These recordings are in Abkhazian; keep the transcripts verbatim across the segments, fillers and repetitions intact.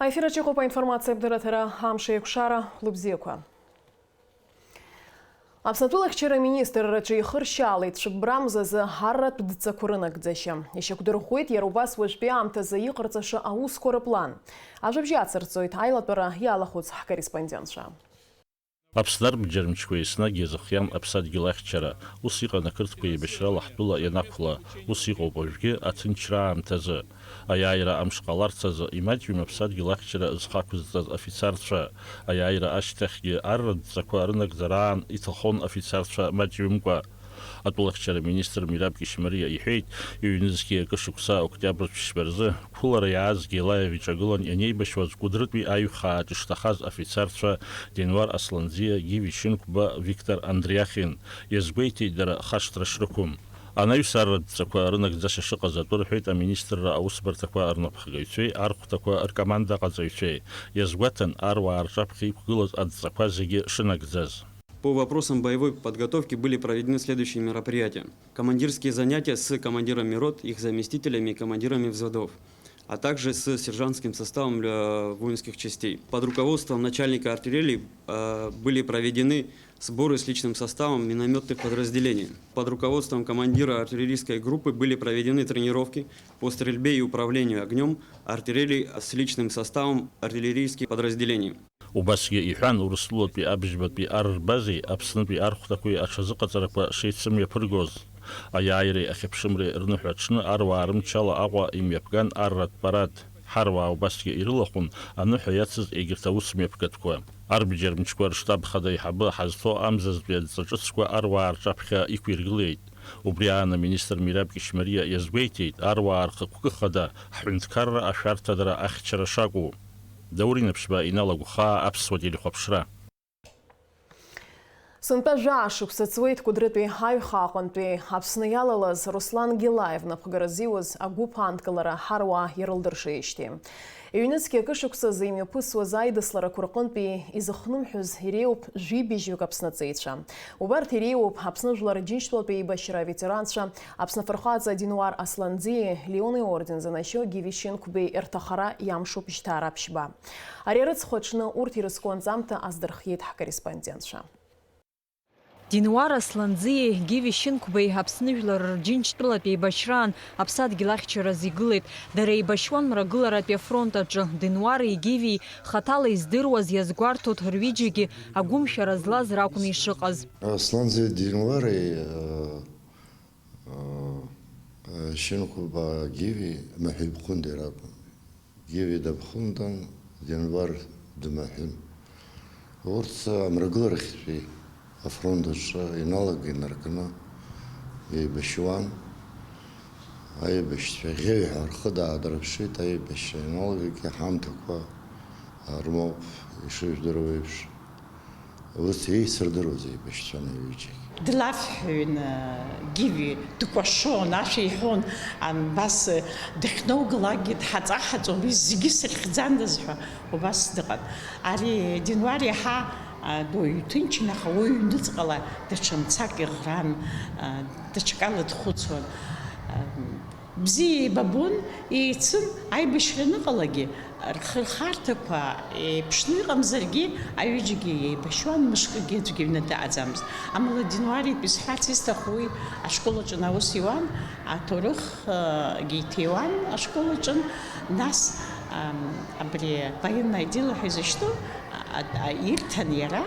Аефир аҿы иҟоуп аинформациатә дырраҭара Амш еиқәшара, лыбзиақәа. Аԥсны атәылахьчара министрраҿы ихыршьаалеит цәыббра мзазы арратә дҵақәа рынагӡашьа. Ишьақәдырӷәӷәеит иара убас уажәтәи аамҭазы иҟарҵаша аусқәа рыплан. Ажәабжь ацырҵоит аилатәара иалахәыз ҳкорреспондентцәа. Аԥсны арбџьар мчқәа еснагь иазыхиан аԥсадгьыл ахьчара. Ус иҟан ақырҭқәа еибашьрала ҳтәыла ианақәла, ус иҟоуп уажәгьы аҭынчра аамҭазы. Аиааира амш ҟаларц азы имаҷҩым аԥсадгьыл ахьчара зхы ақәызҵаз афицарцәа. Аиааира ашьҭахьгьы арратә дҵақәа рынагӡараан иҭахон афицарцәа маҷҩымкәа. Атәылахьчара министр Мираб Кьышьмариа иҳәеит, ҩнызқьи акы шықәса октиабртә ԥшьба рзы қәылара иааз Гелаев иҿагылан ианеибашьуаз Кәыдрытәи аиҩхааҿ ишҭахаз афицарцәа Денуар Асланӡиа, Гиви Шьынқәба, Виктор Андриахин. Иазгәеиҭеит дара хашҭра шрықәым. Анаҩс арратә дҵақәа рынагӡашьа шыҟаз атәы рҳәеит аминистрра аусбарҭақәа рнапхгаҩцәеи архәҭақәа ркоманда аҟаҵаҩцәеи. Иазгәаҭан, аруаа рҿаԥхьа иқәгылаз адҵақәа зегьы шынагӡаз. По вопросам боевой подготовки были проведены следующие мероприятия. Командирские занятия с командирами рот, их заместителями и командирами взводов, а также с сержантским составом, э, воинских частей. Под руководством начальника артиллерии, э, были проведены сборы с личным составом минометных подразделений. Под руководством командира артиллерийской группы были проведены тренировки по стрельбе и управлению огнём артиллерии с личным составом артиллерийских подразделений. Убасгьы иҳәан, Урыстәылатәи абжьбатәи ар рбазеи Аԥснытәи архәҭақәеи аҽазыҟаҵарақәа шеицымҩаԥыргоз. Аиааиреи ахьыԥшымреи рныҳәа аҽны аруаа рымчала Аҟәа имҩаԥган арратә парад. Ҳаруаа убасгьы ирылахәын аныҳәа иацыз егьырҭ аусмҩаԥгатәқәа. Арбџьар мчқәа рштаб хада аиҳабы ҳазҭо амзазтәи адҵа ҿыцқәа аруаа рҿаԥхьа иқәиргылеит. Убри аан аминистр Мираб Кьышьмариа иазгәеиҭеит, аруаа рхықәкы хада ҳҳәынҭқарра ашәарҭадара ахьчара шакәу. Даур Инаԥшьба, Инал Агәхаа, Аԥсуа телехәаԥшра. Сынтәа жәаа шықәса ҵуеит Кәыдрытәи аҩхаа аҟынтәи Аԥсны иалалаз Руслан Гелаев напхгара зиуаз агәыԥ аанкылара ҳаруаа ирылдыршеижьҭеи. Ҩнызқьи акы шықәсазы имҩаԥысуаз аидысларақәа рҟынтәи изыхнымҳәыз иреиуоуп жәибжьҩык Аԥсны аҵеицәа. Убарҭ иреиуоуп Аԥсны Жәлар Џьынџьтәылатәи еибашьра аветеранцәа, Аԥсны Афырхаҵа Денуар Асланӡиеи Леон иорден занашьоу Гиви Шьынқәбеи рҭахара иамшуп жьҭаара ԥшьба. Ари арыцхә аҽны урҭ ирызку анҵамҭа аздырхиеит ҳкорреспондентцәа. Денуар Асланӡиеи Гиви Шьынқәбеи Аԥсны Жәлар Рџьынџьтәылатә еибашьраан аԥсадгьыл ахьчараз игылеит. Дара еибашьуан Мрагыларатәи афронт аҿы. Денуари Гиви, хаҭала издыруаз, иазгәарҭоит, рҩыџьагьы агәымшәара злаз ракәын ишыҟаз. Асланӡиеи Денуари, э, э, Шьынқәба Гиви Маҳәи Бхәынди ракәын. Гиви Дабхәындан, Денвар Дмаҳәын. Урҭ амрагыларахьтәи афронт аҿы иналагеит инаркны еибашьуан. Аибашьцәа ӷьеҩҳәа рхы даадырԥшит, аибашьра ианалагеит, ҳамҭақәа рмоуп, ишыжәдыруа еиԥш. Ус еицырдыруаз еибашьцәан аҩыџьагь. Длафҳәаҩын, Гиви дкәашон, ашәа иҳәон, абас дыхьнаугалакгьы дҳаҵаҳаҵон, уи зегьы сырхьӡандаз ҳәа убас дыҟан. Ари Денуар иаҳа дуаҩы иҭынчын, аха уи ҩныҵҟала даҽа мцак иӷран, даҽакала дхәыцуан. Бзиа еибабон, еицын, аибашьра аныҟалагьы, рхырхарҭақәа еиԥшны иҟамзаргьы, аҩыџьагьы еибашьуан, мышкгьы аӡәгьы аҩны дыҟаӡамызт. Амала Денуар итәы исҳәарц исҭаху, уи ашкол аҿы аус иуан, аҭоурыхгьы иҭиуан ашкол аҿы, нас, ам, абри военное дело ҳәа изышьҭоу, а, а, ирҭан иара,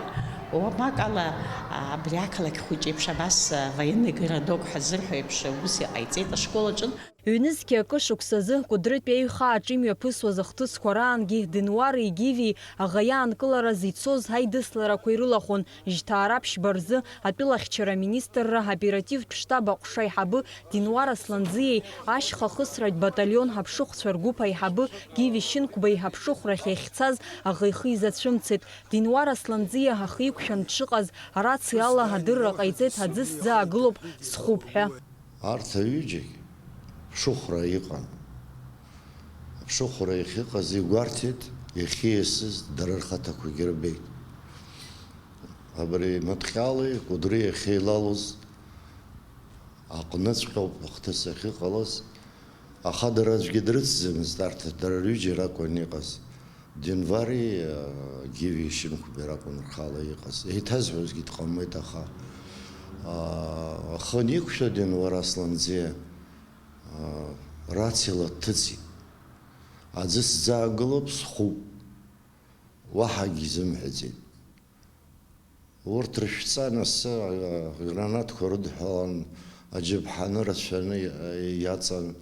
уамак ала, а, абри ақалақь хәыҷ еиԥш абас, а, военный городок ҳәа зырҳәо еиԥш, ус иҟаиҵеит ашкол аҿы. Ҩнызқьи акы шықәсазы Кәыдрытәи аҩхаа аҿы имҩаԥысуаз ахҭысқәа раангьы Денуари Гиви аӷа иаанкылараз ицоз аидысларақәа ирылахәын, жьҭаара ԥшьба рзы атәылахьчара аминистрра аоперативтә штаб аҟәша аиҳабы Денуар Асланӡиеи ашьха хысратә баталион аԥшыхәцәа ргәыԥ аиҳабы Гиви Шьынқәбеи аԥшыхәрахь иахьцаз аӷа ихы изацәымцеит. Денуар Асланӡиа ахы иқәшәан дшыҟаз арациала адырра ҟаиҵеит, аӡы сзаагылоуп, схуп ҳәа. Арҭ аҩыџьагь ԥшыхәра иҟан. Аԥшыхәра иахьыҟаз игәарҭеит, иахьиасыз дара рхаҭақәагьы рбеит. Абри Маҭҟьалеи Кәыдри иахьеилалоз аҟныҵәҟьоуп ахҭыс ахьыҟалаз, аха дара аӡәгьы дрыцӡамызт, арҭ дара рҩыџьа ракәын иҟаз. Денвари, а, Гиви Шьынқәбеи ракәын рхала иҟаз. Еиҭазҳәозгьы дҟамлеит, аха, а, ахы аниқәшәа Денвар Асланӡиа, а, рациала дҭыҵит. Аӡы сӡаагылоуп, схуп. Уаҳагьы изымҳәаӡеит. Урҭ рышәҵа анасы, агранатқәа рыдҳәалан, аџьаԥҳаны рацәаны иаҵан.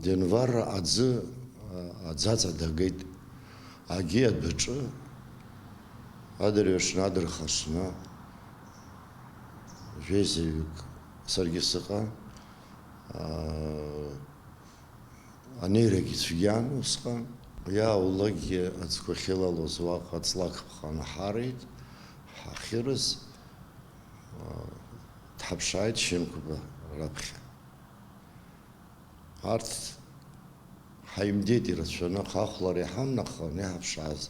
Денвар аӡы, аӡаҵа дагеит. Агьи адәаҿы адырҩаҽны, адырхаҽны, жәеизаҩык саргьы сыҟан. Анеирагьы цәгьан усҟан. Иааулагьы аӡқәа ахьылалоз уаҟа ҵлак ԥҟаны ҳарит, ҳахьырыз, дҳаԥшааит Шьынқәба раԥхьа. Арҭ ҳаимдеит ирацәаны, аха ахәлара иҳамнахуан, иҳаԥшааз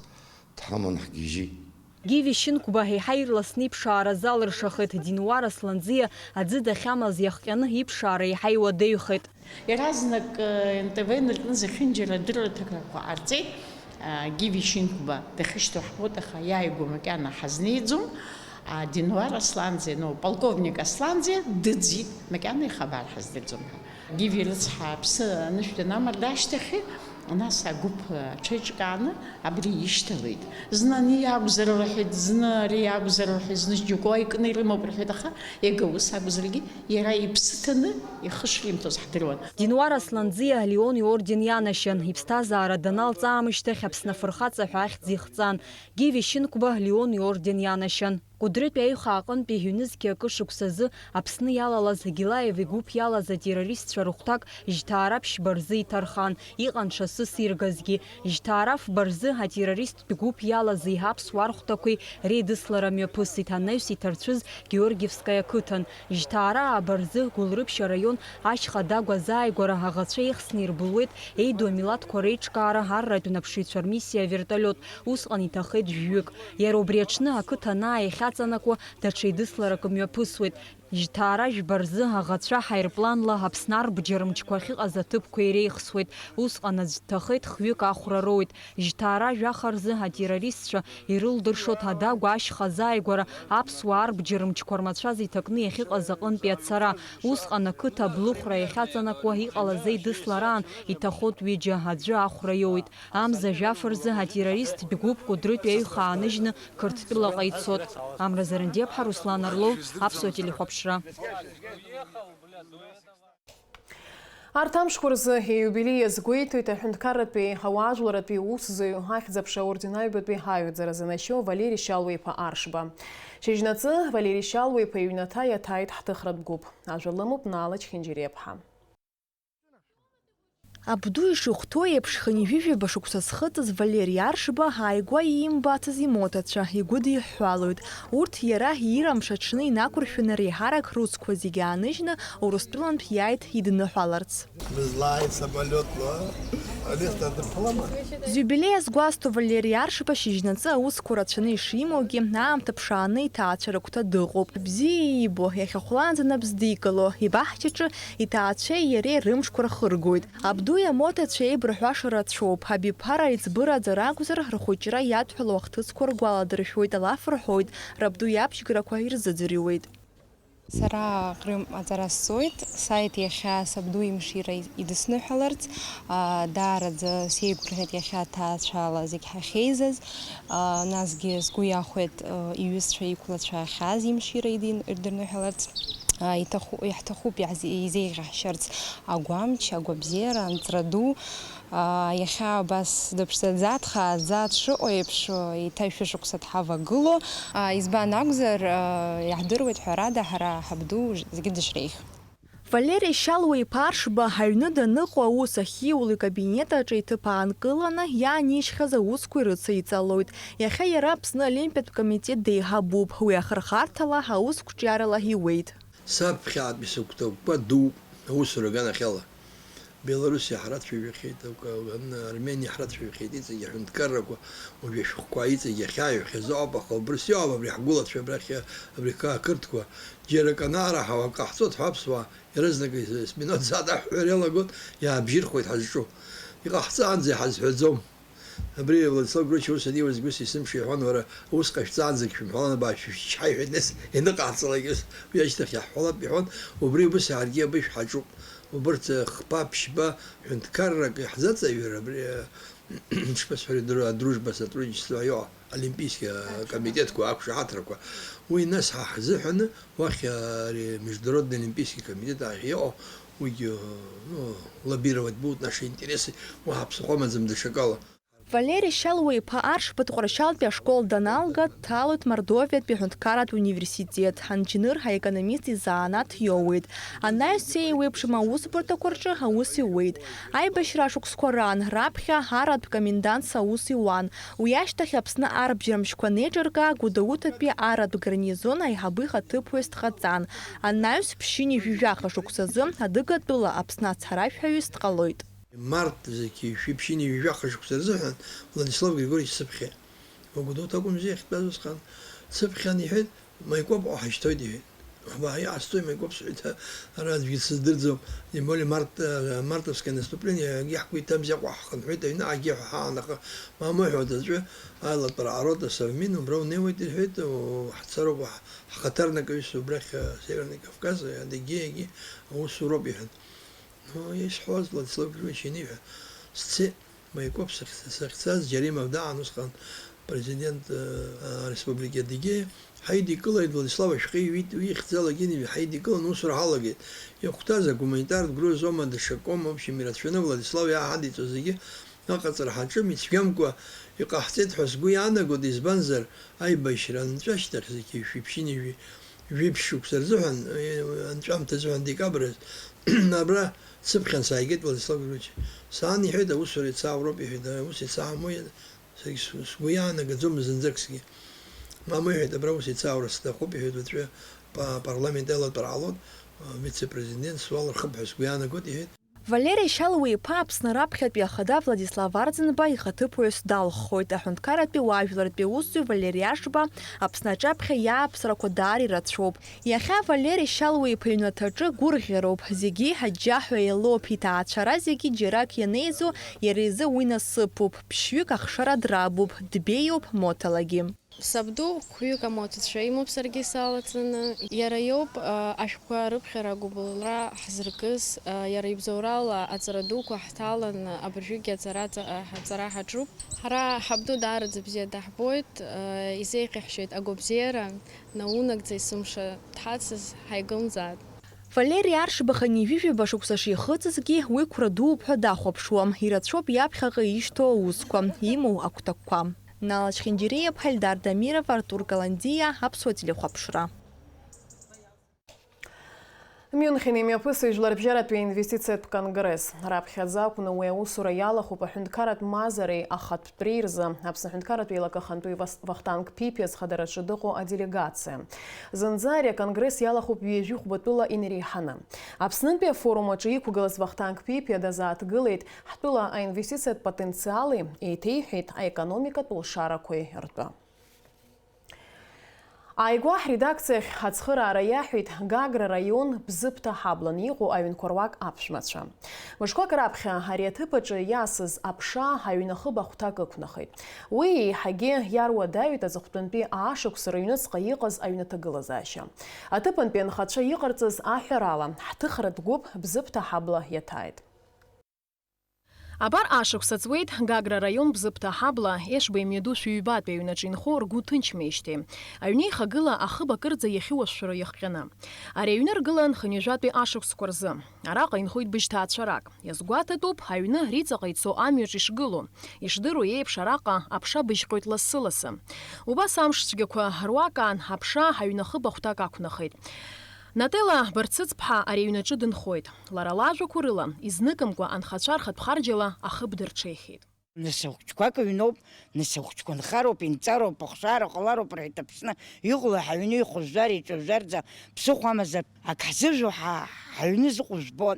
дҳаман ҳгьежьит. Гиви Шьынқәба еиҳа ирласны иԥшаара залыршахеит, Динуар Асланӡиа аӡы дахьамаз иахҟьаны иԥшаара еиҳа иуадаҩхеит. Иаразнак, э, Н Т В инаркны зехьынџьара адырраҭарақәа ҟарҵеит. А, Гиви Шьынқәба дахьышьҭоу ҳбоит, аха иааигәа макьана ҳазнеиӡом. А, Динуар Асланӡиа, ну, полковник Асланӡиа дыӡит, макьана ихабар ҳаздырӡом ҳәа. Гиви рыцҳа аԥсы анышә данамарда ашьҭахь, нас агәыԥ аҽеиҿкааны абри ишьҭалеит. Зны ани иакәзар рҳәеит, зны ари иакәзар рҳәеит, зны џьоукы икны ирымоуп рҳәеит, аха иага ус акәзаргьы, иара иԥсы ҭаны ихы шримҭоз ҳдыруан. Динуар Асланӡиа Леон иорден ианашьан, иԥсҭазаара даналҵ аамышьҭахь Аԥсны афырхаҵа ҳәа ахьӡ ихҵан. Гиви Шьынқәба Леон иорден ианашьан. Кәыдрытәи аиха аҟынтәи ҩнызқьи акы шықәсазы Аԥсны иалалаз Гилаев игәыԥ иалаз атеррористцәа рыхәҭак Жьҭаара ԥшьба рзы иҭархан, иҟан шасыс иргазгьы. Жьҭаара фба рзы атеррористтә гәыԥ иалаз еиҳа аԥсуаа рхәҭақәеи реидыслара мҩаԥысит, анаҩс иҭарцәыз Георгиевскаиа қыҭан. Жьҭаара ааба рзы Гәылрыԥшь араион ашьха Дагәа азааигәара аӷацәа еихсны ирбылуеит еидоу амилаҭқәа реиҿкаара арратә наԥшыҩцәа рмиссиа авертолиот. Усҟан иҭахеит жәҩык. Иара убри аҽны ақыҭа анаа иахьаҵанакуа, даҽа еидысларак мҩаԥысуеит. Жьҭаара жәба рзы аӷацәа ҳаирпланла Аԥсны арбџьар мчқәа ахьыҟаз аҭыԥқәа иреихсуеит. Усҟан аӡә дҭахеит, хҩык ахәра роуеит. Жьҭаара жәаха рзы атеррористцәа ирылдыршоит Адагәа ашьха азааигәара аԥсуаа арбџьар мчқәа рмацәаз иҭакны иахьыҟаз аҟынтәи ацара. Усҟан ақыҭа аблыхәра иахьаҵанакуа иҟалаз еидыслараан иҭахоит ҩыџьа, аӡәы ахәра иоуеит. Амза жәаф рзы атеррористтә гәыԥ Кәыдрытәи аиха ааныжьны Қырҭтәылаҟа ицот. Амра Зарандиаԥҳа, Руслан Арлоу, Аԥсуа телехәаԥшра. Арҭ амшқәа рзы ииубилеи азгәеиҭоит аҳәынҭқарратәи ауаажәларратәи усзуҩ, Ахьӡ-аԥша аорден аҩбатәи аҩаӡара занашьоу Валери Шьалуа-иԥа Аршба. Шьыжьнаҵы Валери Шьалуа-иԥа иҩнаҭа иаҭааит ҳҭыхратә гәыԥ. Ажәа лымоуп Наала Чхьынџьариаԥҳа. Абду ишыхәҭоу еиԥш, хынҩажәижәаба шықәса зхыҵыз Валери Аршба ааигәа иимбацыз имоҭацәа игәыдиҳәҳәалоит. Урҭ иара иира амш аҽны инақәыршәаны реиҳарак русқәа зегьы ааныжьны Урыстәылантә иааит идныҳәаларц. Бызлааит самолиотла, Алиса дыԥхалама? Зиубилеи азгәасҭо Валери Аршба шьыжьнаҵы аусқәа рацәаны ишимоугьы, аамҭа ԥшааны иҭаацәа рыгәҭа дыҟоуп. Бзиа иибо, иахьа хәлаанӡа напс дикыло, ибаҳчаҿы иҭаацәеи иареи рымшқәа рхыргоит. Абду иамоҭацәа еибырҳәаша рацәоуп. Абиԥара аиҵбыра аӡара акәзар, рхәыҷра иадҳәалоу ахҭысқәа ргәаладыршәоит, алаф рҳәоит, рабду иабжьгарақәа ирзыӡырҩуеит. Сара Ҟрым аҵара сҵоит, сааит иахьа сабду имшира идысныҳәаларц, аа, даараӡа сеигәырӷьеит иахьа аҭаацәала зегь ҳахьеизаз, аа, насгьы сгәы иахәеит, аа, иҩызцәа иқәлацәа ахьааз имшира идин-, ирдырныҳәаларц, аа, иҭаху-, иаҳҭахуп иаҳзе-, изеиӷьаҳшьарц агәамч, агәабзиара, анҵра ду. Иахьа абас дыԥшӡаӡа, дхааӡа дшыҟоу еиԥш, еиҭа шәышықәса дҳавагыло. Избан акәзар, иаҳдыруеит, ҳәарада, ҳара ҳабду зегьы дышреиӷьу. Валери Шьалуа-иԥа Аршба аҩны даныҟоу аус ахьиуло икабинет аҿы иҭыԥ аанкыланы иаанижьхьаз аусқәа ирыцеиҵалоит. Иахьа иара Аԥсны Олимпиатә комитет деиҳабуп, уи ахырхарҭала аус қәҿиарала иуеит. Саԥхьаатәи сыгәҭакқәа дууп, аусура аганахьала. Белоруссиа ҳрацәажәахьеит, Армениа ҳрацәажәахьеит, иҵегь аҳәынҭқаррақәа уажәы ашәҟәқәа иҵегь иахьааҩхьаз ауп, аха убырс иоуам абри ҳгәылацәа абрахь, абри ақырҭқәа. Џьара акы анаараҳауа, акы ҟаҳҵоит ҳәа аԥсуаа иаразнак есминуҭ сааҭ аҳәҳәара иалагоит, иаабжьырхуеит ҳазҿу. Иҟаҳҵаанӡа иҳазҳәаӡом. Абри Владислав Григорьевич ус аниуазгьы ус исымша иҳәон, уара, ус ҟашәҵаанӡагь шәымҳәалан, абаа шәышәчҳаи ҳәа, нас иныҟаҳҵалак, ус уи ашьҭахь иаҳҳәалап иҳәон, убри убыс иаҳаргьы абы ишәҳаҿуп. Убырҭ, э, хԥа, ԥшьба ҳәынҭқаррак иаҳзаҵаҩыр, абри, э, ишԥасҳәари, дру-, адружба, сотрудничество, аио, олимпийски, э, комитетқәа, ақәшаҳаҭрақәа. Уи нас ҳа ҳзыҳәаны уахь, э, ари международный олимпийский комитет ахь иҟоу, уигьы, э, ну, лоббировать будут наши интересы, уаҳа ԥсыхәа амаӡам даҽакала. Валери Шьалуа-иԥа Аршбатә Ҟәаршьалтәи ашкол даналга, дҭалоит Мордовиатәи аҳәынҭқарратә университет, анџьныр, аекономист изанааҭ иоуеит. Анаҩс еиуеиԥшым аусбарҭақәа рҿы аус иуеит. Аибашьра ашықәсқәа раан, раԥхьа арратә комендантс аус иуан. Уи ашьҭахь Аԥсны арбџьармшьқәа анеиҿыркаа, Гәдоуҭатәи арратә гарнизон аиҳабы ихаҭыԥуаҩс дҟаҵан. Анаҩс ԥшьынҩажәи жәаха шықәсазы адыгатәыла Аԥсны ацҳаражәҳәаҩыс дҟалоит. Март зқьи жәшәи ԥшьынҩажәи жәаха шықәса рзыҳәан Владислав Григорьевич дсыԥхьеит. Гәдоуҭа акәымзи иахьтәаз усҟан. Дсыԥхьан, иҳәеит, Маикоп ҳашьҭоит, иҳәеит. Аха иҟасҵои Маикоп, сҳәеит, ара аӡәгьы дсыздырӡом. Тем более март, э, мартовское наступление, акгьы ҳгәы иҭамзи, Аҟәа ҳхынҳәит, аҩны акгьы ҳәа ҳаан, аха мамоу ҳәа уадаҵәы аилатәара арота Совмин убра унеиуеит, иҳәеит, ҳцароуп, ҳ-, ҳхаҭарнакаҩыс убрахь, э, Северный Кавказ, Адыгеиагьы аусуроуп, иҳәан. Ну, исҳәоз Владислав Григорьевич ианиҳәа, сцеит, Маикоп сахь-, сахьцаз, Џьаримов даан усҟан президент, э, ареспублика Адыгеиа, ҳаидикылеит, Владислав ашәҟәы иҩит, уи ихьӡала Геневи ҳаидикылан, усура ҳалагеит. Ихәҭаз агуманитартә грузоума, даҽакоума, в общем, ирацәаны Владислав иааҳадиҵо зегьы аҟаҵара ҳаҿым, ицәгьамкәа иҟаҳҵеит ҳәа сгәы иаанагоит, избанзар, аибашьра анҵәа ашьҭахь зқьи жәшәи ԥшьынҩажәи жәиԥшь шықәса рзыҳәан, э, анҵәамҭа азыҳәан декабрь азы, абра сыԥхьан сааигеит Владислав Григорьевич. Саан, иҳәеит, аусура иацы ауроуп, иҳәеит, аус иацы ҳамои, саргь с-, сгәы иаанагаӡом зынӡакгьы. Мамоу, иҳәеит, абра аус иацы аура сҭахуп, иҳәеит, уаҵәы па-, апарламент аилатәара ҟалоит, а, вице-президент суал рхып ҳәа сгәы иаанагоит, иҳәеит. Валери Шьалуа-иԥа Аԥсны раԥхьатәи ахада Владислав Арӡынба ихаҭыԥуаҩс далххоит, аҳәынҭқарратәи уаажәларратәи аусзуҩ Валери Аршба Аԥсны аҿаԥхьа иааԥсарақәа даара ирацәоуп. Иахьа Валери Шьалуа-иԥа иҩнаҭаҿы гәырӷьароуп, зегьы еиҳа џьџьаҳәа еилоуп, иҭаацәара зегьы џьарак ианеизо, иара изы уи насыԥуп, ԥшьҩык ахшара драбуп, дбеиоуп моҭалагьы. Сабду хәҩык амоҭацәа имоуп саргьы салаҵаны. Иара иоуп, а, ашәҟәқәа рыԥхьара агәыбылра ҳзыркыз, а, иара ибзоурала аҵара дуқәа ҳҭалан, абыржәгьы аҵара, аҵа-, аҵара ҳаҿуп. Ҳара ҳабду даараӡа бзиа даҳбоит, а, изеиӷьаҳшьоит агәабзиара, наунагӡа есымша дҳацыз ҳаигымзааит. Валери Аршба хынҩажәижәаба шықәса шихыҵызгьы, уи қәра дууп ҳәа дахәаԥшуам, ирацәоуп иаԥхьаҟа ишьҭоу аусқәа, имоу агәҭакқәа. Нала Чхинџьириа-иԥҳа, Ельдар Дамиров, Артур Каландиа, Аԥсуа телехәаԥшра. Мюнхен имҩаԥысуеит Жәларбжьаратәи аинвестициатә конгресс. Раԥхьаӡа акәны уи аусура иалахәуп аҳәынҭқарратә мазареи ахатәтәреи рзы Аԥсны аҳәынҭқарратә еилакы ахантәаҩы Вас-, Вахтанг Ԥипиа зхадараҿы дыҟоу аделегациа. Зынӡа ари аконгресс иалахәуп ҩажәи хәба тәыла инареиҳаны. Аԥснынтәи афорум аҿы иқәгылаз Вахтанг Ԥипиа дазааҭгылеит ҳтәыла аинвестициатә потенциали, еиҭеиҳәеит аекономикатә лшарақәеи ртәы. Ааигәа ҳредакциахь ацхыраара иаҳәеит Гагра раион Бзыԥҭа ҳаблан иҟоу аҩнқәа руак аԥшәмацәа. Мышқәак раԥхьа ари аҭыԥ аҿы иаасыз аԥша аҩны ахыб ахәҭак ықәнахит. Уи еиҳагьы иаруадаҩит аҵыхәтәантәи аашықәса рыҩныҵҟа иҟаз аҩнаҭагылазаашьа. Аҭыԥантәи анхацәа иҟарҵаз аҳәарала, ҳҭыхратә гәыԥ Бзыԥҭа ҳабла иаҭааит. Абар ашықәса ҵуеит Гагра раион Бзыԥҭа ҳабла Ешба имҩаду шәыҩбатәи аҩнаҿы инхо ргәы ҭынчмеижьҭеи. Аҩны ихагыла ахыб акырӡа иахьыуашәшәыра иахҟьаны. Ари аҩны ргылан хынҩажәатәи ашықәсқәа рзы. Араҟа инхоит быжь ҭаацәарак. Иазгәаҭатәуп, аҩны риҵаҟа ицо амҩаҿ ишгылоу. Ишдыру еиԥш, араҟа аԥша быжьҟьоит лассы-лассы. Убас амш цәгьақәа руак аан аԥша аҩны ахыб ахәҭак ақәнахит. Нателла Барцыцԥҳа ари аҩнаҿы дынхоит. Лара лажәақәа рыла, изныкымкәа анхацәа рхатә харџьала ахыб дырҽеихьеит. Нас ахәыҷқәак ҩноуп, нас ахәыҷқәа нхароуп, инҵароуп, ахшара ҟалароуп рҳәеит Аԥсны. Иҟало ҳаҩны ихәыжәжәар, иҿыжәжәарӡа, ԥсыхәа амазар, ак ҳзыжәу ҳа-, ҳаҩны зыҟоу жәбон.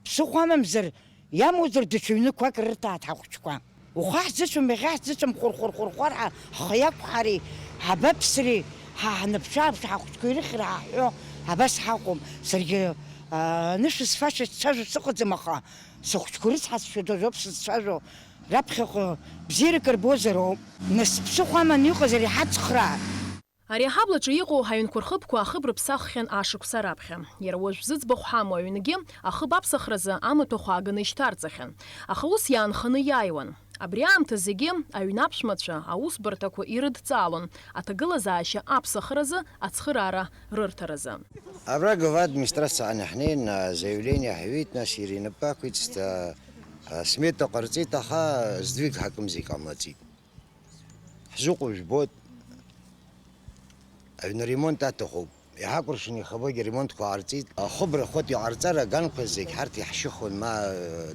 Ԥсыхәа амамзар, иамоузар даҽа ҩнықәак рырҭааит ҳахәыҷқәа. Ухы ҳзыцәом, иахьа ҳзыцәом, хәыр-хәыр-хәыр-хәыр ҳа-, ҳхы иақәҳари, ҳабаԥсри, ҳа-, ҳаныԥшы-ааԥшы, ҳахәыҷқәа ирыхьыр ҳаҳәо, абас ҳаҟоуп. Саргьы, аа, анышә зфаша сцәажәо сыҟаӡам, аха сыхәыҷқәа рыцҳасшьоит уажәоуп сызцәажәо. Раԥхьаҟа бзиарак рбозар ауп. Нас ԥсыхәа аманы иҟазар иҳацхраа. Ари аҳаблаҿы иҟоу аҩнқәа рхыбқәа ахыбра ԥсаххьан ашықәса раԥхьа. Иара уажә зыӡбахә ҳамоу аҩнгьы ахыб аԥсахразы амаҭәахә ааганы ишьҭарҵахьан. Аха ус иаанханы иааиуан. Абри аамҭа зегьы аҩны аԥшәмацәа аусбарҭақәа ирыдҵаалон, аҭагылазаашьа аԥсахразы, ацхыраара рырҭаразы. Абра глава администрациаҟны ҳнеин, заявление ҳҩит, нас иара инапы ақәиҵт, а, смета ҟарҵеит, аха здвиг ҳакымзар иҟамлаӡеит. Ҳзыҟоу жәбоит, аҩны ремонт аҭахуп. Иҳакәыршаны ихабогьы аремонтқәа ҟарҵеит. Ахыбра ахәыҭ иҟарҵар, аганқәа зегь ҳарҭ иаҳшьыхуан, ма,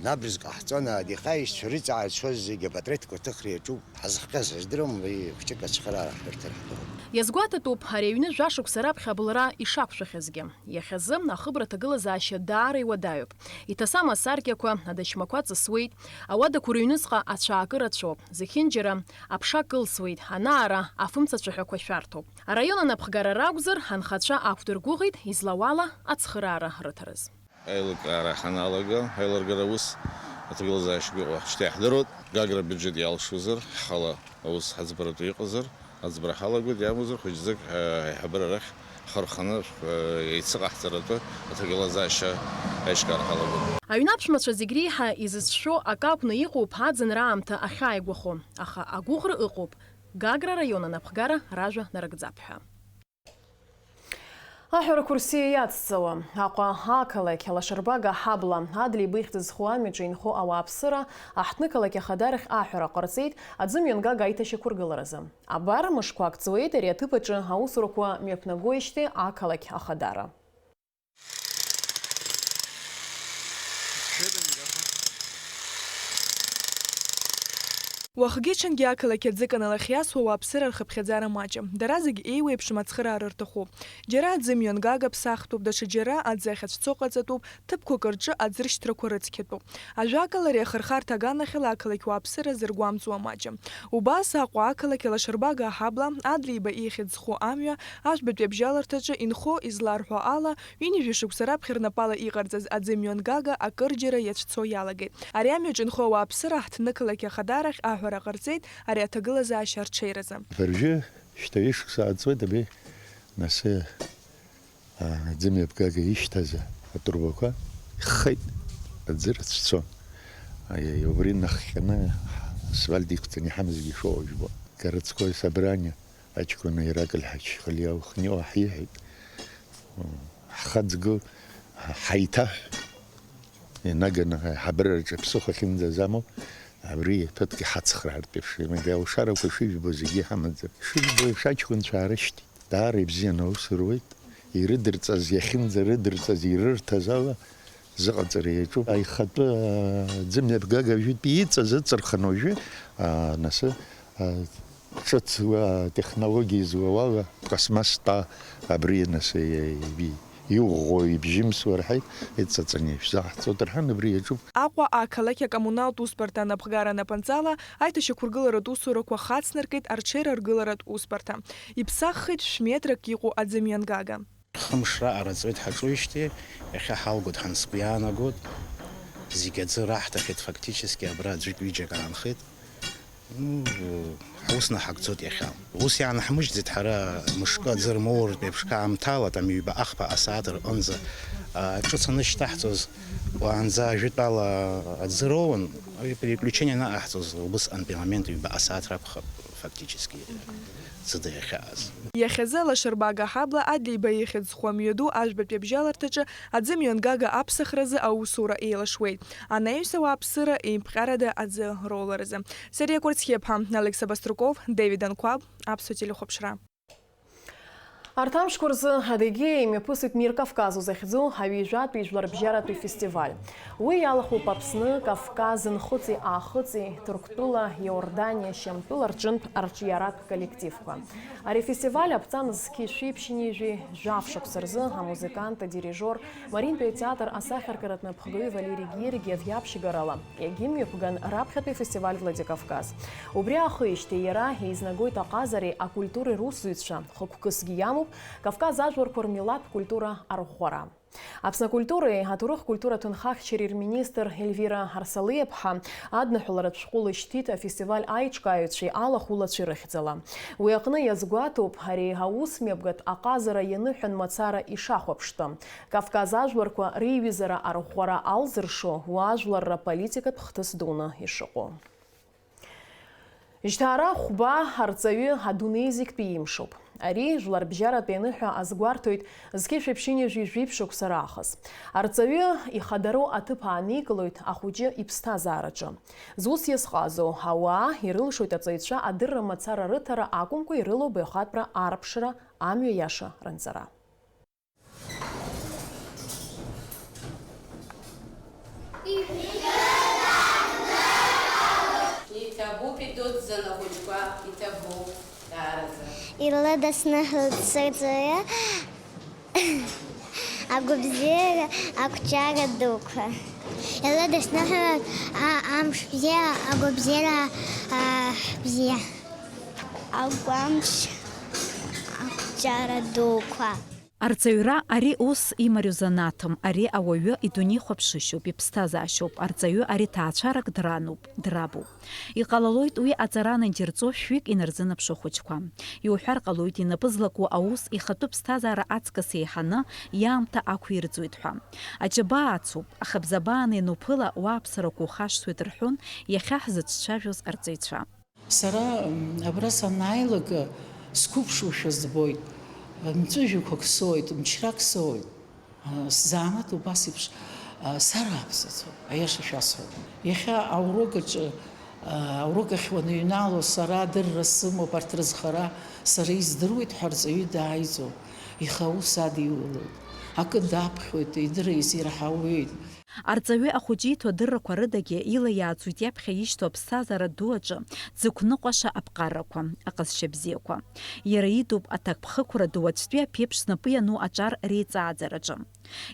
набрызк ҟаҳҵон, адихаишьцәа рыҵаацәоз зегь апатреҭқәа рҭыхра иаҿуп. Ҳазхҟьаз аздыруам, уи хәҷык ацхыраара ҳдырҭар ҳҭахуп. Иазгәаҭатәуп ари аҩны жәашықәса раԥхьа абылра ишақәшәахьазгьы. Иахьазы ахыбра аҭагылазаашьа даара иуадаҩуп. Иҭасам асаркьақәа, адашьмақәа ҵысуеит, ауадақәа рыҩныҵҟа ацәаакы рацәоуп, зехьынџьара аԥша кылсуеит, анаара афымцацәаҳәақәа шәарҭоуп. Араион анапхгара ракәзар, анхацәа ақәдыргәыӷит, излауала ацхыраара рыҭарыз. Аилкаара ҳаналага, аилыргара аус аҭагылазаашьа гәыӷуа шьҭа иаҳдыруеит. Гагра абиуџьет иалшозар, ҳхала аус ҳаӡбаратәы иҟазар, аӡбара ҳалагоит, иамазар хәыҷӡак, ҳа-, аиҳабыра рахь ҳхы рханы, шәх-, еицыҟаҳҵаратәы аҭагылазаашьа аиҿкаара ҳалагоит. Аҩны аԥшәмацәа зегь реиҳа изыцәшәо акы акәны иҟоуп аӡынра аамҭа ахьааигәахо, аха агәыӷра ыҟоуп, Гагра араион анапхгара ражәа нарыгӡап ҳәа. Аҳәарақәа рсиа иацҵауа, Аҟәа ақалақь, Алашарбага аҳабла, Адлеиба ихьӡ зху амҩаҿы инхо ауааԥсыра аҳҭнықалақь ахадарахь аҳәара ҟарҵеит аӡымҩангага аиҭашьақәыргыларазы. Абар, мышқәак ҵуеит ари аҭыԥ аҿы аусурақәа мҩаԥнагоижьҭеи ақалақь ахадара. Уахгьы-ҽынгьы ақалақь аӡы каналахь иасуа ауааԥсыра рхыԥхьаӡара маҷым. Дара зегь еиуеиԥшым ацхыраара рҭахуп. Џьара аӡы мҩангага ԥсахтәуп, даҽаџьара аӡы ахьацәцо ҟаҵатәуп, ҭыԥқәак рҿы аӡыршьҭрақәа рыцқьатәуп. Ажәакала, ари ахырхарҭа аганахьала ақалақь уааԥсыра зыргәамҵуа маҷым. Убас Аҟәа ақалақь Алашарбага аҳабла, Адлеиба ихьӡ зху амҩа, Аӡбатәи абжьаларҭаҿы инхо изларҳәо ала, ҩынҩажәа шықәса раԥхьа рнапала иҟарҵаз аӡы мҩангага акырџьара иацәцо иалагеит. Ари амҩаҿ инхо ауааԥсыра аҳҭнықалақь ахадарахь аҳәара ҟарҵеит ари аҭагылазаашьа арҽеиразы. Абыржәы шьҭа ҩышықәса ааҵуеит абри, нас, а, аӡы мҩаԥгага ишьҭаз атрубақәа иххеит, аӡы рыцәцон. Аиаи, убри нахҟьаны асфальт иқәҵаны иҳамазгьы ишоуа жәбо. Городское собрание Аҷкәын Иракль Ҳаџьхалиа Ухниоа ҳиҳәеит, ҳхаҵгыл, ҳаиҭаҳә, инаганы аиҳабыраҿы ԥсыхәа ахьынӡазамоу, абри ҭыԥк иҳацхраартә еиԥш, иагьа алшарақәа шыжәбо зегьы иҳамаӡам. Ишыжәбо еиԥш, аҷкәынцәа аарышьҭит. Даара ибзианы аус руеит. Ирыдырҵаз, иахьынӡарыдырҵаз, ирырҭаз ала, зыҟаҵара иаҿуп. Аихатәы, а, ӡымҩаԥгага жәытә иҵаз ыҵырхын уажәы, а, нас, а, ҿыц уа, а, технологиа изуа уала, пластмасс тәа абри, нас, и-, и-, иӷәӷәоу ибжьымсуа рҳәеит, иҵаҵаны ишәзаҳҵоит рҳәан, абри иаҿуп. Аҟәа ақалақь акоммуналтә усбарҭа анапхгара анапынҵала аиҭашьақәыргыларатә усурақәа хацнаркит арҽеира аргыларатә усбарҭа. Иԥсаххеит шә-метрак иҟоу аӡымҩангага. Хымш раҟара ҵуеит ҳаҿуижьҭеи, иахьа ҳалгоит ҳәа сгәы иаанагоит. Зегь аӡы раҳҭахьеит, фактически абра аӡәык-ҩыџьак аанхеит. Ну, ҳус наҳагӡоит иахьа. Ус иаанаҳмыжьӡеит ҳара мышкы аӡы рмоуртә еиԥш аамҭала, там ҩба-ахԥа асааҭ рҟынӡа, а, ҿыц анышьҭаҳҵоз, уаанӡа ажәытәала аӡы роуан, уи переключение анаҟаҳҵоз, убысҟантәи амомент ҩба асааҭ ракәхап, фактически. Ӡыда иахьааз. Иахьазы Алашарбага аҳабла Адлеиба ихьӡ зху амҩаду Ажәбатәи абжьаларҭаҿы аӡымҩангага аԥсахразы аусура еилашуеит анаҩс ауааԥсыра еимԥҟьарада аӡы роуларазы. Сариа Кәарцхиаԥҳа, Алекса Баструков, Дэвид Анқәаб, Аԥсуа телехәаԥшра. Арҭ амшқәа рзы Адыгеиа имҩаԥысит Мир Кавказ узыхьӡу аҩажәатәи жәларбжьаратәи фестиваль. Уи иалахәуп Аԥсны, Кавказ нхыҵи аахыҵи, Ҭырқәтәыла, Иорданиа, Шьамтәыла рҿынтә арҿиаратә коллективқәа. Ари афестиваль аԥҵан зқьи шәиԥшьынҩажәи жәаф шықәса рзы амузыкант, адирижиор, Мариантәи атеатр асахьаркыратә напхгаҩы Валери Гергиев иаԥшьгарала иагьымҩаԥган раԥхьатәи афестиваль Владикавказ. Убри аахижьҭеи иара еизнагоит аҟазареи акультуреи русзуҩцәа, хықәкысгьы иамоуп Кавказ ажәларқәа рмилаҭтә культура арӷәӷәара. Аԥсны акультуреи аҭоурых-культура ҭынхахьчареи рминистр Ельвира Арсалиаԥҳа адныҳәаларатә шәҟәы лышьҭит афестиваль аиҿкааҩцәеи алахәылацәеи рыхьӡала. Уи аҟны иазгәаҭоуп ари аусмҩаԥгатә аҟазара ианыҳәан мацара ишахәаԥштәы. Кавказ ажәларқәа реиҩызара арӷәӷәара алзыршо уаажәларра политикатә хҭыс дуны ишыҟоу. Жьҭаара хәба арҵаҩы адунеи зегьтәи имшуп. Ари жәларбжьаратәи аныҳәа азгәарҭоит зқьышәи ԥшьынҩажәи жәиԥшь шықәса раахыс. Арҵаҩы ихадароу аҭыԥ ааникылоит ахәыҷы иԥсҭазаараҿы. Зус иазҟазоу ауаа ирылшоит аҵаҩцәа адырра мацара рыҭара акәымкәа, ирылоу баҩхатәра арԥшра, амҩа иаша ранҵара. Иҭабуп идуӡӡан ахәыҷқәа, иҭабуп, даараӡа. Илыдысныҳәалоит сырҵаҩы агәабзиара, ақәҿиара дуқәа. Илыдысныҳәалоит а-, амш бзиа, агәабзиара, а, бзиа. Агәамч, ақәҿиара дуқәа. Арҵаҩра ари ус имариоу занааҭым, ари ауаҩы идунеихәаԥшышьоуп, иԥсҭазаашьоуп, арҵаҩы ари ҭаацәарак дрануп, драбуп. Иҟалалоит уи аҵара анадирҵо шәҩык инарзынаԥшуа хәыҷқәа. Иуҳәар ҟалоит, инапы злаку аус ихатәы ԥсҭазаара аҵкыс еиҳаны иаамҭа ақәирҵоит ҳәа. Аџьабаа ацуп, аха бзабааны иануԥыла, уааԥсарақәа ухашҭуеит рҳәон иахьа ҳзыцәцәажәоз арҵаҩцәа. Сара, м, абра санааилак, сқәыԥшушәа збоит. Мҵәыжәҩақәак соуеит, мчрак соуеит. А, сзанааҭ убас еиԥш, а, сарааԥсацәоуп, аиаша шәасҳәап. Иахьа аурок аҿы, а, аурок ахь уаныҩнало, сара адырра сымоуп арҭ рызхара, сара издыруеит ҳәа арҵаҩы дааиӡом. Ихы аус адиулоит. Акы даԥхьоит, идырра изираҳауеит. Арҵаҩы ахәыҷы иҭо адыррақәа рыдагьы ила иааӡоит иаԥхьа ишьҭоу аԥсҭазаара ду аҿы дзықәныҟәаша аԥҟарақәа, аҟазшьа бзиақәа. Иара идуп аҭакԥхықәра ду аӡәтәи аԥеиԥш знапы иану аҿар реиҵааӡараҿы.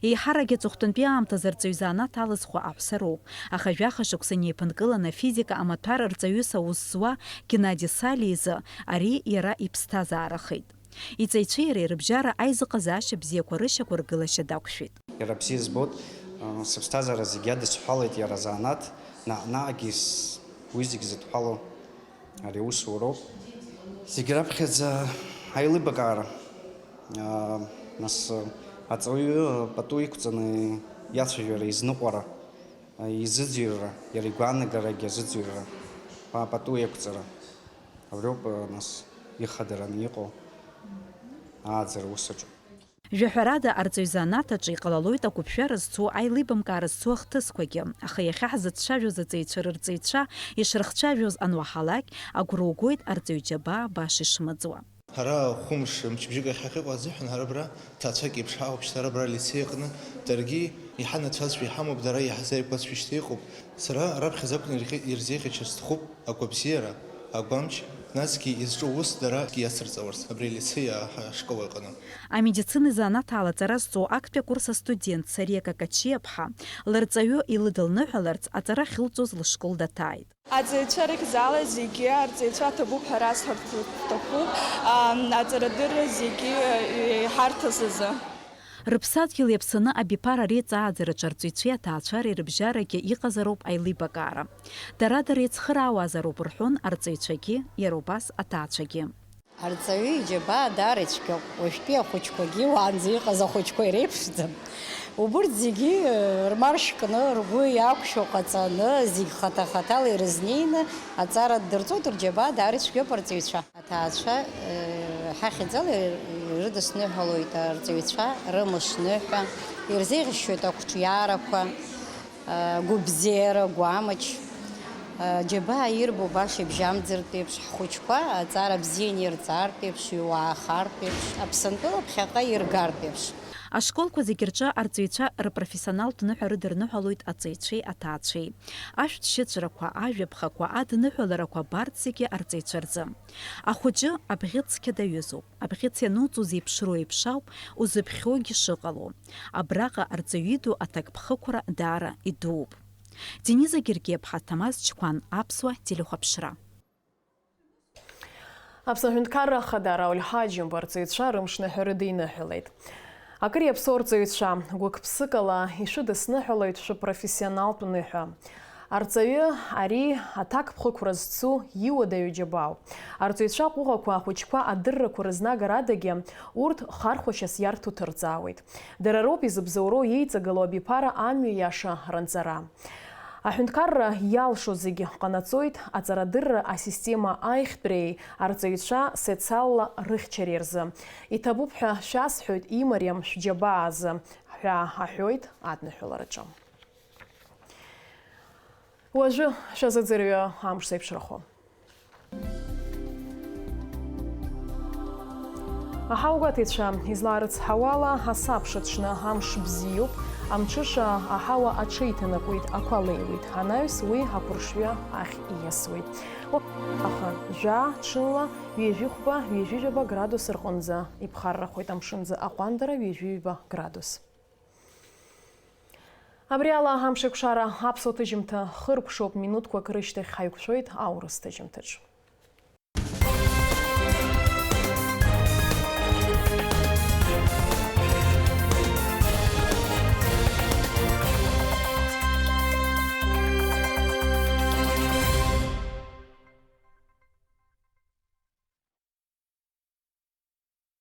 Еиҳаракгьы аҵыхәтәантәи аамҭазы арҵаҩ занааҭ алызхуа аҳәса роуп, аха жәаха шықәса инеиԥынкыланы афизика амаҭәар рҵаҩыс аус зуа Геннади Салиа изы ари иара иԥсҭазаарахеит. Иҵаҩцәеи иареи рыбжьара аизыҟазаашьа бзиақәа рышьақәыргылашьа дақәшәеит. Иара бзиа збоит, сыԥсҭазаара зегь иадысҳәалеит иара занааҭ, наҟ-наҟгьы с-, уи зегь зыдҳәалоу ари аусуроуп. Зегь раԥхьаӡа аилибакаара, нас аҵаҩы пату иқәҵаны иацәажәара, изныҟәара, изыӡырҩра, иара игәаанагарагьы азыӡырҩра, пату иақәҵара. Абриоуп, нас, ихадараны иҟоу ааӡара усаҿоуп. Жәаҳәарада, арҵаҩ занааҭ аҿы иҟалалоит ақәыԥшәара зцу, аилибамкаара зцу ахҭысқәагьы, аха иахьа ҳзыцәцәажәоз аҵаҩцәа рырҵаҩцәа ишрыхцәажәоз ануаҳалак, агәра угоит арҵаҩ џьабаа баша ишмыӡуа. Ҳара хәымш, мчыбжьык ахь ҳахьыҟоу азыҳәан, ҳара абра ҭаацәак еиԥш ҳаҟоуп, шьҭа ара абра алицеи аҟны, даргьы иҳанацәазшәа иҳамоуп, дара иаҳзааигәазшәа шьҭа иҟоуп. Сара раԥхьаӡа акәны ирхи-, ирзеиӷьасшьар сҭахуп агәабзиара, агәамч, насгьы изҿу аус дара иацырҵауарц абри алицеи аҳ-, ашкол аҟны. Амедицина изанааҭ ала аҵара зҵо актәи акурс астудент Сариа Какачиаԥҳа лырҵаҩы илыдылныҳәаларц аҵара ахьылҵоз лышкол даҭааит. Аҵаҩцәа рыхьӡала зегьы арҵаҩцәа ҭабуп ҳәа расҳәарц сҭахуп, ам, аҵарадырра зегьы, э, иҳарҭаз азы. Рыԥсадгьыл иаԥсаны абиԥара реиҵааӡараҿы арҵаҩцәеи аҭаацәареи рыбжьарагьы иҟазароуп аилибакаара. Дара-дара еицхыраауазароуп рҳәон арҵаҩцәагьы, иара убас аҭаацәагьы. Арҵаҩы иџьабаа даара ицәгьоуп. Уажәтәи ахәыҷқәагьы уаанӡа иҟаз ахәыҷқәа иреиԥшӡам. Убырҭ зегьы, э, рмаршь кны, ргәы иақәшәо ҟаҵаны, зегь хаҭа-хаҭала ирызнеины аҵара ддырҵоит, рџьабаа даара ицәгьоуп арҵаҩцәа. Аҭаацәа, э, ҳахьӡала ирыдысныҳәалоит арҵаҩцәа рымышныҳәа, ирзеиӷьасшьоит ақәҿиарақәа. Гәыбзиара, гәамч, џьабаа ирбо баша ибжьамӡыртә еиԥш, ҳхәыҷқәа аҵара бзианы ирҵартә еиԥш, иуаахартә еиԥш, Аԥсынтәыла ԥхьаҟа иргартә еиԥш. Ашколқәа зегьы рҿы арҵаҩцәа рпрофессионалтә ныҳәа рыдырныҳәалоит аҵаҩцәеи аҭаацәеи. Ашәҭшьыҵәрақәа, ажәаԥхақәа, адныҳәаларақәа абарҭ зегьы арҵаҩцәа рзы. Ахәыҷы абӷьыц цқьа даҩызоуп. Абӷьыц иануҵо зеиԥшроу еиԥш ауп узыԥхьогьы шыҟало. Абраҟа арҵаҩы иду аҭакԥхықәра даара идууп. Дениза Гергиаԥҳа, Ҭамаз Чқәан, Аԥсуа телехәаԥшра. Аԥсны аҳәынҭқарра Ахада Рауль Ҳаџьымба арҵаҩцәа рымшныҳәа рыдиныҳәалеит. Акыр иаԥсоу арҵаҩцәа, гәык-ԥсыкала ишәыдысныҳәалоит шәыпрофессионалтә ныҳәа. Арҵаҩы ари аҭакԥхықәра зцу иуадаҩу џьабаауп. Арҵаҩцәа аҟәыӷақәа ахәыҷқәа адыррақәа рызнагарадагьы урҭ хархәашьас иарҭо ҭырҵаауеит. Дара роуп изыбзоуроу иеиҵагылоу абиԥара амҩа иаша ранҵара. Аҳәынҭқарра иалшо зегьы ҟанаҵоит аҵарадырра асистема аихтәреи арҵаҩцәа социалла рыхьчареи рзы. Иҭабуп ҳәа шәасҳәоит, имариам шәџьабаа азы, ҳәа аҳәоит адныҳәалараҿы. Уажәы шәазыӡырҩы амш зеиԥшрахо. Аҳауагәаҭаҩцәа излаарыцҳауала, асабша аҽны амш бзиоуп, амҽыша аҳауа аҽеиҭанакуеит, ақәа леиуеит, анаҩс уи ақәыршҩы ахь ииасуеит. Аха жәаа ҽынла ҩажәихәба, ҩажәижәаба градус рҟынӡа иԥхаррахоит, амшынӡы аҟәандара ҩажәиҩба градус. Абри ала амшеикәшара аԥсуа ҭыжьымҭа хыркәшоуп, минуҭқәак рышьҭахь ҳаиқәшәоит аурыс ҭыжьымҭаҿ.